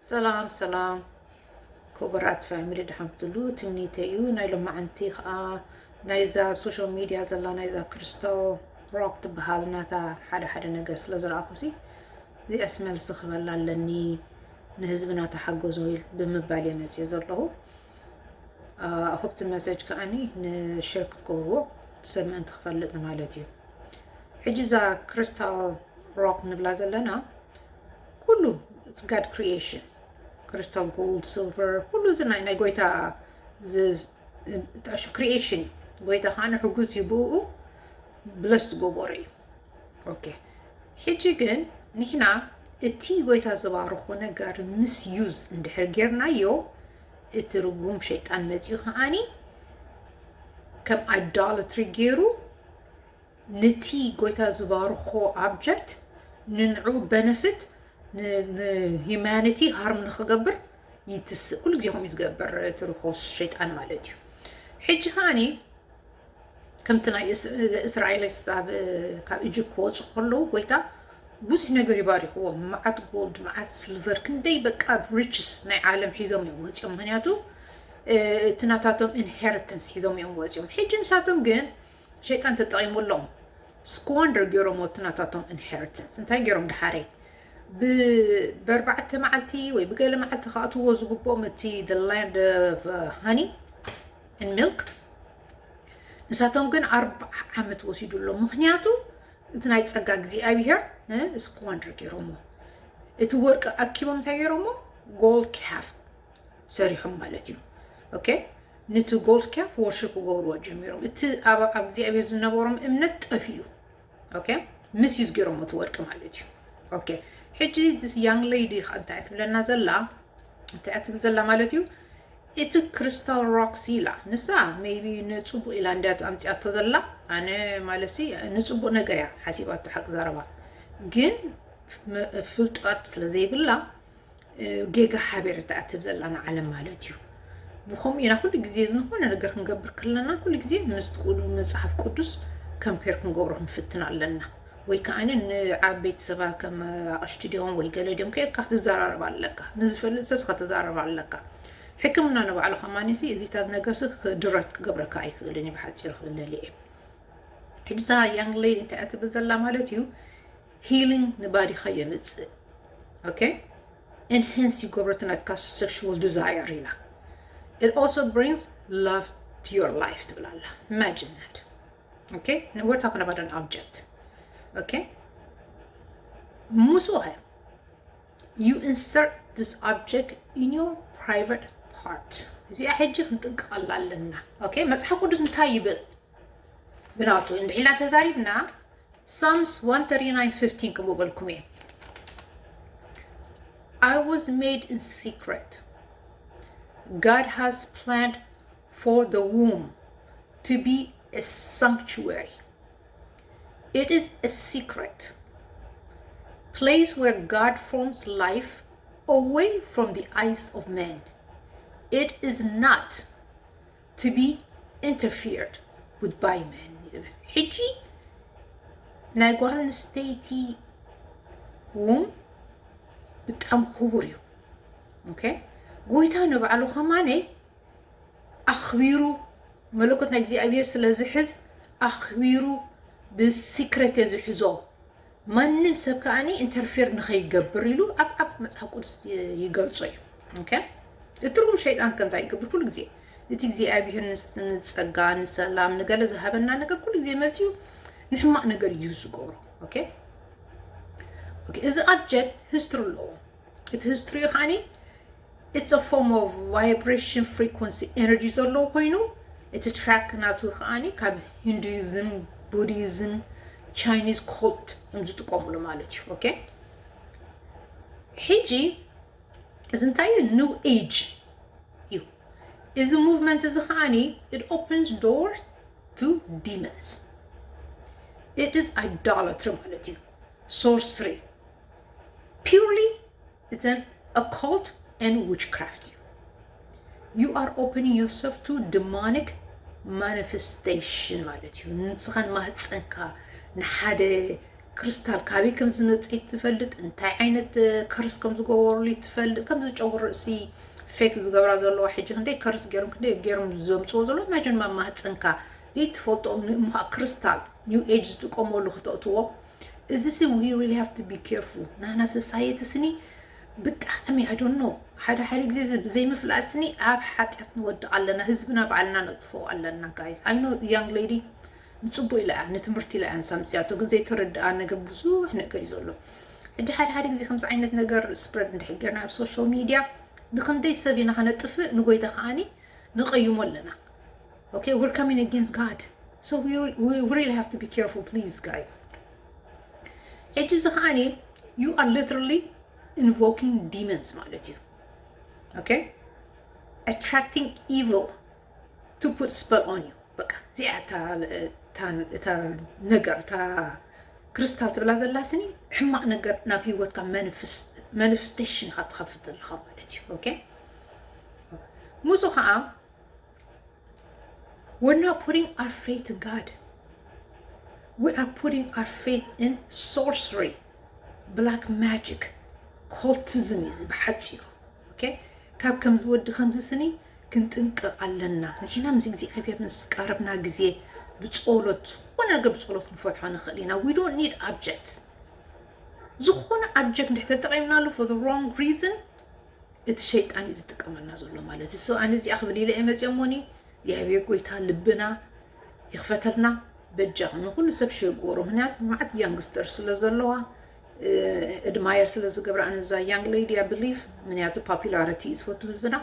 ሰላም ሰላም ክቡራት ፋሚሊ፣ ደሓን ክትሉ ትምኒተይ እዩ። ናይ ሎማዓንቲ ከዓ ናይዛ ኣብ ሶሻል ሚድያ ዘላ ናይዛ ክሪስታል ሮክ ትበሃል ናታ ሓደ ሓደ ነገር ስለ ዝረኣኹሲ እዚኣስ መልሲ ክበላ ኣለኒ፣ ንህዝብና ተሓገዞ ብምባል እየ መፅየ ዘለኹ። ሆፕቲ መሰጅ ከዓኒ ንሸር ክትገብርዎ ሰብ ምእንቲ ክፈልጥ ማለት እዩ። ሕጂ እዛ ክሪስታል ሮክ ንብላ ዘለና ኩሉ it's God creation፣ ክሪስታል፣ ጎልድ፣ ሲልቨር፣ ኩሉ እዚ ናይ ናይ ጎይታ ክሪኤሽን እዩ። ጎይታ ከዓ ንሕጉዝ እዩ ብኡ ብለስ ዝገበሮ እዩ። ኦኬ፣ ሕጂ ግን ንሕና እቲ ጎይታ ዝባርኾ ነገር ምስ ዩዝ እንድሕር ጌርናዮ፣ እቲ ርጉም ሸይጣን መፂኡ ከዓኒ ከም ኣይዳለትሪ ገይሩ ንቲ ጎይታ ዝባርኾ ኣብጀክት ንንዑ በነፍት ንሂማኒቲ ሃርም ንክገብር ይትስእ። ኩሉ ግዜ ከምኡ ዝገብር እቲ ርኮስ ሸይጣን ማለት እዩ። ሕጂ ከዓኒ ከምቲ ናይ እስራኤል ካብ ኢጅፕት ክወፁ ከለዉ ጎይታ ብዙሕ ነገር ይባሪኽዎም። መዓት ጎልድ፣ መዓት ስልቨር፣ ክንደይ በቃ ሪችስ ናይ ዓለም ሒዞም እዮም ወፂኦም። ምክንያቱ እቲ ናታቶም ኢንሄሪተንስ ሒዞም እዮም ወፂኦም። ሕጂ ንሳቶም ግን ሸይጣን ተጠቒሙሎም ስኳንደር ገይሮም እቲ ናታቶም ኢንሄሪተንስ። እንታይ ገይሮም ድሓረይ ብኣርባዕተ መዓልቲ ወይ ብገለ መዓልቲ ክኣትዎ ዝግብኦም እቲ land of honey and milk፣ ንሳቶም ግን ኣርባዓ ዓመት ወሲዱሎም። ምክንያቱ እቲ ናይ ፀጋ እግዚኣብሄር ስኳንደር ገይሮሞ። እቲ ወርቂ ኣኪቦም እንታይ ገይሮሞ? ጎልድ ካፍ ሰሪሖም ማለት እዩ። ኦኬ፣ ነቲ ጎልድ ካፍ ወርሽፕ ክገብርዎ ጀሚሮም። እቲ ኣብ እግዚኣብሄር ዝነበሮም እምነት ጠፊኡ። ኦኬ፣ ሚስዩዝ ገይሮሞ እቲ ወርቂ ማለት እዩ። ኦኬ፣ ሕጂ this young lady ከዓ እንታይ ትብለና ዘላ? እንታይ እያ ትብል ዘላ ማለት እዩ? እቲ ክሪስታል ሮክስ ኢላ ንሳ ሜይቢ ንፅቡቅ ኢላ እንድያ ኣምፂኣቶ ዘላ። ኣነ ማለትሲ ንፅቡቅ ነገር እያ ሓሲባቶ ሓቂ ዘረባ፣ ግን ፍልጠት ስለ ዘይብላ ጌጋ ሓቤረታ እያ ትብ ዘላ ንዓለም ማለት እዩ። ብከምኡ ኢና ኩሉ ግዜ ዝንኾነ ነገር ክንገብር ከለና ኩሉ ግዜ ምስ መፅሓፍ ቅዱስ ከምፔር ክንገብሮ ክንፍትን ኣለና። ወይ ከዓ ንዓበይቲ ሰባት ከም ኣቕሽቲ ድዮም ወይ ገለ ድዮም ከይልካ ክትዘራረብ ኣለካ። ንዝፈልጥ ሰብ ክትዘራረብ ኣለካ። ሕክምና ንባዕሉ ከማኒሲ እዚታት ነገርሲ ድረት ክገብረካ ኣይክእልን እዩ። ብሓፂሩ ክልል እየ ሕጂ እዛ ያንግ ሌዲ እንታይ እያ ትብል ዘላ ማለት እዩ? ሂሊንግ ንባዲኻ የምፅእ። ኦኬ፣ ኢንሃንስ ይገብረቲ ናትካ ሴክሹዋል ዲዛየር ኢላ። It also brings love to your life ትብል ኣላ። Imagine that. Okay, we're talking about an object. Okay, ምስኡ you insert this object in your private part. እዚኣ ሕጂ ክንጥንቀቐላ ኣለና። Okay፣ መፅሓፍ ቅዱስ እንታይ ይብል? ብናቱ እንድሒልና ተዛሪብና Psalms one thirty-nine fifteen ክምኡ በልኩም እየ። I was made in secret. God has planned for the womb to be a sanctuary. It is a secret place where God forms life away from the eyes of men. It is not to be interfered with by men. ሕጂ ናይ ጓል ኣንስተይቲ ውም ብጣም ክቡር እዩ። ኦኬ፣ ጎይታ ንባዕሉ ከማነይ ኣኽቢሩ መለኮት ናይ እግዚኣብሔር ስለ ዝሕዝ ኣኽቢሩ ብሲክሬት ዝሕዞ ማንም ሰብ ከዓኒ ኢንተርፌር ንኸይገብር ኢሉ ኣብ ኣብ መጽሓፍ ቅዱስ ይገልጾ እዩ። ኦኬ፣ እቲ ርጉም ሸይጣን ከ እንታይ ይገብር? ኩሉ ግዜ እቲ እግዚኣብሔር ንስ- ንጸጋ ንሰላም ንገለ ዝሃበና ነገር ኩሉ ግዜ መጽዩ ንሕማቕ ነገር እዩ ዝገብሮ። ኦኬ፣ ኦኬ፣ እዚ ኣብጀክት ሂስትሪ ኣለዎ። እቲ ሂስትሪ ከዓኒ it's a form of vibration frequency energy ዘለዎ ኮይኑ እቲ ትራክ ናቱ ከዓኒ ካብ ሂንዱይዝም፣ ቡዲዝም፣ ቻይኒዝ ኮልት እዮም ዝጥቀሙሉ ማለት እዩ። ኦኬ፣ ሕጂ እዚ እንታይ እዩ? ኒው ኤጅ እዩ። እዚ ሙቭመንት እዚ ከዓኒ it opens door to demons. It is idolatry ማለት እዩ። Sorcery purely it's an occult and witchcraft እዩ። You are opening yourself to demonic manifestation ማለት እዩ። ንስኻን ማህፀንካ ንሓደ ክሪስታል ካበይ ከም ዝመፅእ ትፈልጥ፣ እንታይ ዓይነት ከርስ ከም ዝገበሩሉ ትፈልጥ። ከም ዝጨጉር ርእሲ ፌክ ዝገብራ ዘለዋ ሕጂ ክንደይ ከርስ ገይሮም ክንደይ ገይሮም ዘምፅዎ ዘለዉ ማጀን ማማህፀንካ ዘይትፈልጦም ንእምኻ ክሪስታል ኒው ኤጅ ዝጥቀመሉ ክተእትዎ። እዚ ሲ we really have to be careful። ናና ሰሳየቲ ስኒ ብጣዕሚ I don't know ሓደ ሓደ ግዜ እዚ ብዘይምፍላጥ ስኒ ኣብ ሓጢኣት ንወድቕ ኣለና። ህዝብና ባዕልና ነጥፍኦ ኣለና ጋይዝ። I know young lady ንፅቡቅ ኢላ እያ ንትምህርቲ ኢላ እያ ንሳ ምፅያቶ ግን ዘይተረድኣ ነገር ብዙሕ ነገር እዩ ዘሎ። ሕጂ ሓደ ሓደ ግዜ ከምዚ ዓይነት ነገር ስፕረድ እንድሕር ጌርና ኣብ ሶሻል ሚድያ ንክንደይ ሰብ ኢና ከነጥፍእ ንጎይታ ከዓኒ ንቀይሞ ኣለና። Okay, we're coming against God. So we, we really have to be careful, please, guys. ሕጂ እዚ ከዓኒ you are literally invoking demons ማለት እዩ። Okay? Attracting evil to put spell on you. በቃ እዚኣ እታ ነገር እታ ክሪስታል ትብላ ዘላ ስኒ ሕማቕ ነገር ናብ ህይወትካ ማኒፌስቴሽን ኢኻ ትኸፍት ዘለኻ ማለት እዩ። Okay? ምስኡ ከዓ we're not putting our faith in God. We are putting our faith in sorcery, black magic, cultism እዩ ብሓፂሩ። Okay? ካብ ከምዚ ወዲ ከምዚ ስኒ ክንጥንቀቕ ኣለና። ንሕና ምስ እግዚኣብሔር ምስ ቀረብና ግዜ ብጸሎት ዝኾነ ነገር ብጸሎት ክንፈትሖ ንኽእል ኢና። We don't need object። ዝኾነ object እንድሕር ተጠቒምናሉ for the wrong reason እቲ ሸይጣን እዩ ዝጥቀመልና ዘሎ ማለት እዩ። So ኣነ እዚኣ ክብል ኢለ እየ መፅየ እሞኒ እግዚኣብሔር ጎይታ ልብና ይኽፈተልና። በጃ ንኩሉ ሰብ ሸግሮ ምክንያቱ መዓት youngster ስለ ዘለዋ admire ስለ ዝገብራ ኣነ እዛ young lady I believe ምክንያቱ popularity እዩ ዝፈቱ ህዝብና።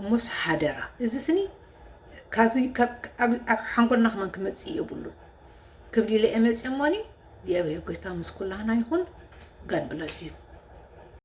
እሞስ ሓደራ እዚ ስኒ ካብ ሓንጎልና ከማን ክመፅእ የብሉን ክብል ኢለ እየ መፅየ እሞኒ እግዚኣብሔር ጎይታ ምስ ኩላህና ይኹን። God bless you።